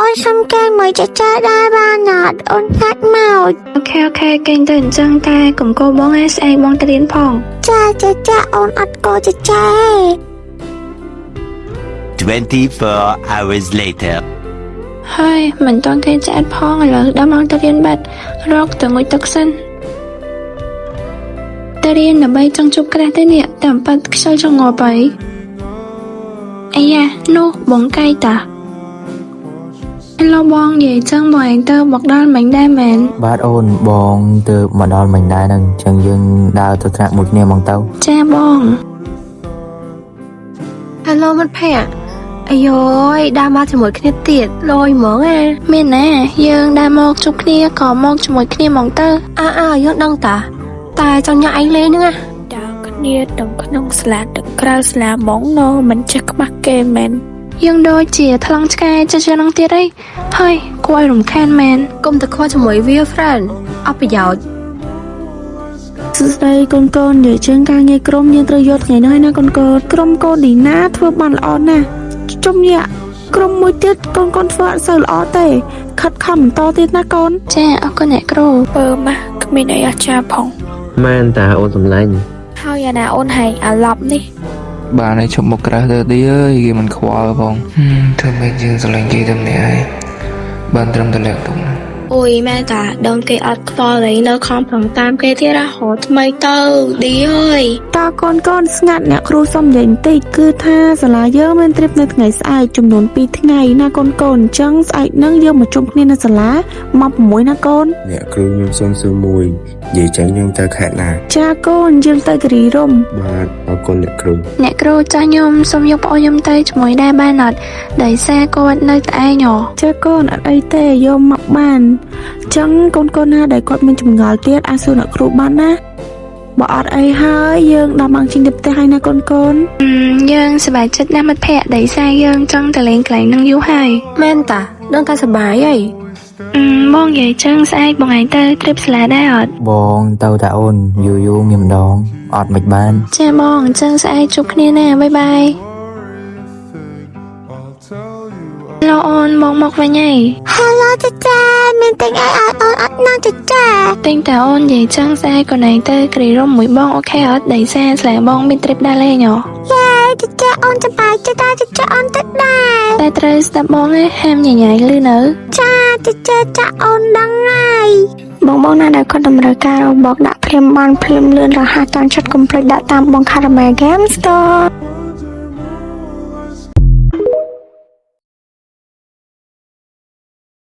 អូនសុំគេងមួយចាចាដែរបានអត់អូនខ្លាចមក okay okay គេងទៅអញ្ចឹងតែកុំកោបងឯងស្អែកបងទៅរៀនផង ចាចាចាអូនអត់កោចាចា 24 hours later. ហើយមិនតន់គេឆ្អែតផងឥឡូវដល់ម៉ោងទៅរៀនបាត់រកទៅងុយទឹកសិនទៅរៀនដើម្បីចង់ជួបក្រាស់ទេនេះតាមប៉ាត់ខ្ជិលចង់ងាប់ហើយអាយ៉ានោះបងកៃតា Hello បងនិយាយចឹងបងឯងទៅមកដល់មិញដែរមែន បាទអូនបងទៅមកដល់មិញដែរហ្នឹងអញ្ចឹងយើងដើរទៅថ្នាក់មួយគ្នាហ្មងទៅ ចាបង Hello មិត្តភក្តិអាយយដើរមកជាមួយគ្នាទៀតលយហ្មងអា មានណាយើងដើរមកជួបគ្នាក៏មកជាមួយគ្នាហ្មងទៅ អើអើយើងដឹងតាតែចង់ញ៉ាំឯងលេងហ្នឹងណា ដើរគ្នាទាំងក្នុងសាលាទាំងក្រៅសាលាហ្មងណមិនចេះខ្មាស់គេមែន យើងដូចជាថ្លង់ឆ្កែចេះជាងនឹងទៀតអីហើយគួរឲ្យរំខានមែន កុំទៅខ្វល់ជាមួយវា friend អត់ប្រយោជន៍ សួស្តីកូនកូននិយាយជាងការងារក្រុមយើងត្រូវយកថ្ងៃនេះហើយណាកូនកូនក្រុមកូនឌីណាធ្វើបានល្អណាស់ជុំយ៉ាក្រុមមួយទៀតកូនកូនធ្វើអត់សូវល្អទេខិតខំបន្តទៀតណាកូន ចាអរគុណអ្នកគ្រូ ពើម៉ាស់គ្មានអីអស្ចារ្យផង មែនតាអូនសម្លាញ់ ហើយអាណាអូនហែងអាឡប់នេះ បានហើយឈប់មកក្រាស់ទៅឌីអើយគេមិនខ្វល់ផងហឹមធ្វើម៉េចយើងស្រឡាញ់គេតែម្នាក់ឯងបានត្រឹមតែលាក់ទុកណា អូយមែនតាដឹងគេអត់ខ្វល់អីនៅខំប្រឹងតាមគេទៀតរហូតថ្មីទៅឌីអើយ តើកូនកូនស្ងាត់អ្នកគ្រូសុំនិយាយបន្តិចគឺថាសាលាយើងមាន trip នៅថ្ងៃស្អែកចំនួន2ថ្ងៃណាកូនកូនអញ្ចឹងស្អែកហ្នឹងយើងមកជុំគ្នានៅសាលាម៉ោង6ណាកូន អ្នកគ្រូខ្ញុំសុំសួរមួយនិយាយចឹងខ្ញុំទៅខេត្តណា ចាកូនយើងទៅគិរីរម្យ បាទអរគុណអ្នកគ្រូ អ្នកគ្រូចាស់ខ្ញុំសុំយកប្អូនខ្ញុំទៅជាមួយដែរបានអត់ដោយសារគាត់នៅតែឯងហ៎ ចាកូនអត់អីទេយកមកបានអញ្ចឹងកូនកូនណាដែលគាត់មានចម្ងល់ទៀតអាចសួរអ្នកគ្រូបានណាបើអត់អីហើយយើងដល់ម៉ោងជាងទៅផ្ទះហើយណាកូនកូន អឺយើងសប្បាយចិត្តណាស់មិត្តភក្តិដោយសារយើងចង់ទៅលេងកន្លែងហ្នឹងយូរហើយ មែនតាដឹងតែសប្បាយហី អឺបងនិយាយចឹងស្អែកបងឯងទៅ trip សាលាដែរអត់ បងទៅតាអូនយូរយូរមានម្ដងអត់មិនបាន ចាបងអញ្ចឹងស្អែកជួបគ្នាណា bye bye ឡូអូនបងមកវិញហើយ Hello ចាចាមានទិញអីឲ្យអូនអត់ណាចាចា ទិញតែអូននិយាយចឹងស្អែកកូនឯងទៅគ្រីរំមួយបង okay អត់ដោយសារស្លាបងមាន trip ដើរលេងហ៎ យ៉េចាចាអូនសប្បាយចិត្តដែរចាចាអូនទៅដែរ តែត្រូវស្ដាប់បងឯងហាមញញ៉ៃលឺនៅ ចាចាចាចាអូនដឹងហើយ បងបងណាដែលគាត់តម្រូវការរបស់ដាក់ភ្លាមបានភ្លាមលឿនរហ័សតាមចិត្តកុំភ្លេចដាក់តាមបង Caramel Game Store.